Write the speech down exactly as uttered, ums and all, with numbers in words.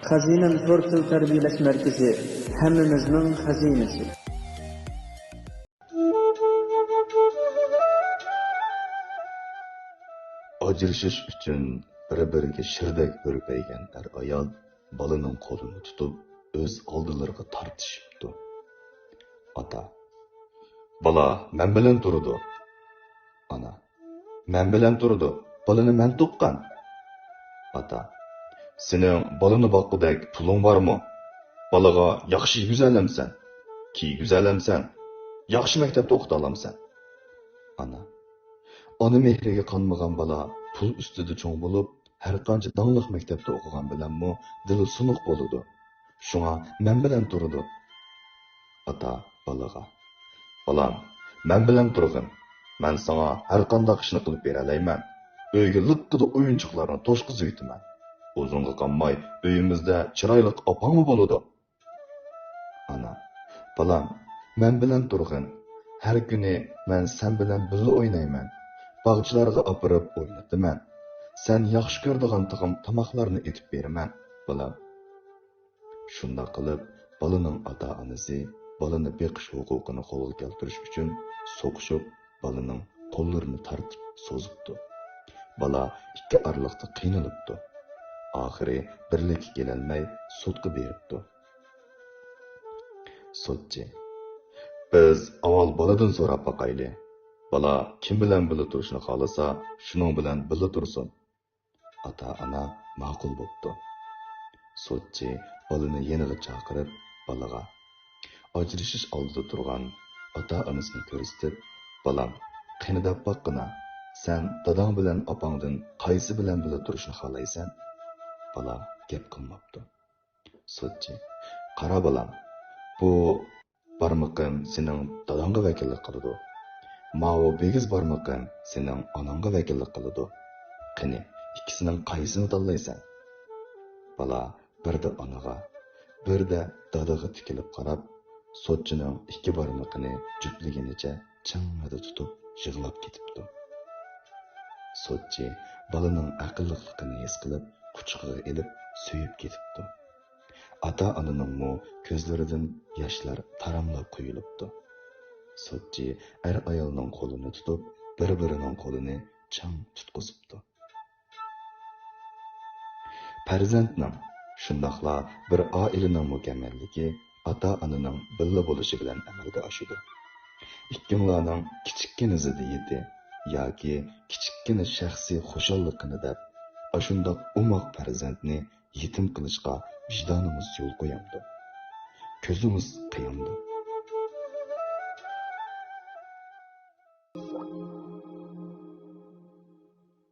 خەزىنەم تور تىل تەربىيەلەش مەركىزى، ھەممىمىزنىڭ خەزىنىسى. ئاجرىشىش ئۈچۈن بىر-بىرىگە شىردەك ھۈرپەيگەن ئەر-ئايال بالىنىڭ قولىنى تۇتۇپ، ئۆز ئالدىلىرىغا تارتىشىپتۇ. ئاتا: «بالا مەن بىلەن تۇرىدۇ.» ئانا: «مەن بىلەن تۇرىدۇ، بالىنى مەن تۇغقان.» ئاتا: «سېنىڭ بالىنى باققۇدەك پۇلۇڭ بارمۇ؟ بالىغا ياخشى يېگۈزەلەمسەن، كىيگۈزەلەمسەن، ياخشى مەكتەپتە ئوقۇتالامسەن؟» ئانا: «ئانا مېھرىگە قانمىغان بالا پۇل ئۈستىدە چوڭ بولۇپ، ھەرقانچە داڭلىق مەكتەپتە ئوقۇغان بىلەنمۇ دىلى سۇنۇق بولىدۇ. شۇڭا مەن بىلەن تۇرىدۇ.» ئاتا بالىغا: «بالام، مەن بىلەن تۇرغىن. مەن ساڭا ھەرقانداق ئىشنى قىلىپ بېرەلەيمەن. ئۆيگە لىققىدە ئويۇنچۇقلارنى توشقۇزۇۋېتىمەن. ئۇزۇنغا قالماي ئۆيىمىزدە چىرايلىق ئاپاڭمۇ بولىدۇ.» ئانا: «بالام، مەن بىلەن تۇرغىن. ھەر كۈنى مەن سەن بىلەن بىللە ئوينايمەن. باغچىلارغا ئاپىرىپ ئوينىتىمەن. سەن ياخشى كۆرىدىغان تاغام تاماقلارنى ئېتىپ بېرىمەن، بالام.» شۇنداق قىلىپ، بالىنىڭ ئاتا-ئانىسى بالىنى بېقىش ھوقۇقىنى قولغا كەلتۈرۈش ئۈچۈن سوقۇشۇپ، بالىنىڭ قوللىرىنى تارتىپ سوزۇپتۇ. بالا ئىككى ئارىلىقتا قىينىلىپتۇ. ئاخىرى بىرلىككە كېلەلمەي سوتقا بېرىپتۇ. سوتچى: «بىز ئاۋۋال بالىدىن سوراپ باقايلى. بالا كىم بىلەن بىللە تۇرۇشنى خالىسا، شۇنىڭ بىلەن بىللە تۇرسۇن.» ئاتا-ئانا ماقۇل بوپتۇ. سوتچى بالىنى يېنىغا چاقىرىپ، بالىغا ئاجرىشىش ئالدىدا تۇرغان ئاتا-ئانىسىنى كۆرسىتىپ: «بالام، قېنى دەپ باققىنا، سەن داداڭ بىلەن ئاپاڭدىن قايسى بىلەن بىللە تۇرۇشنى خالايسەن؟» بالا گەپ قىلماپتۇ. سوتچى: «قارا بالام، بۇ بارمىقىم سېنىڭ داداڭغا ۋەكىللىك قىلىدۇ. ماۋۇ بىگىز بارمىقىم سېنىڭ ئاناڭغا ۋەكىللىك قىلىدۇ. قېنى، ئىككىسىنىڭ قايسىنى تاللايسەن؟» بالا بىردە ئانىغا، بىردە دادىغا تىكىلىپ قاراپ، سوتچىنىڭ ئىككى بارمىقىنى جۈپلىگىنىچە چىڭڭىدە تۇتۇپ يىغلاپ كېتىپتۇ. سوتچى بالىنىڭ ئەقىللىقلىقىنى ھېس قىلىپ، قۇچىقىغا ئېلىپ سۆيۈپ كېتىپتۇ. ئاتا-ئانىنىڭمۇ كۆزلىرىدىن ياشلار تاراملاپ قۇيۇلۇپتۇ. سوتچى ئەر-ئايالنىڭ قولىنى تۇتۇپ، بىر-بىرىنىڭ قولىنى چىڭ تۇتقۇزۇپتۇ. پەرزەنتنىڭ، شۇنداقلا بىر ئائىلىنىڭ مۇكەممەللىكى ئاتا-ئانىنىڭ بىللە بولۇشى بىلەن ئەمەلگە ئاشىدۇ. ئىككىڭلارنىڭ كىچىككىنە زىددىيىتى ياكى كىچىككىنە شەخسىي خۇشاللىقىنى دەپ، ئاشۇنداق ئوماق پەرزەنتنى يېتىم قىلىشقا ۋىجدانىڭىز يول قويامدۇ؟ كۆزىڭىز قىيامدۇ؟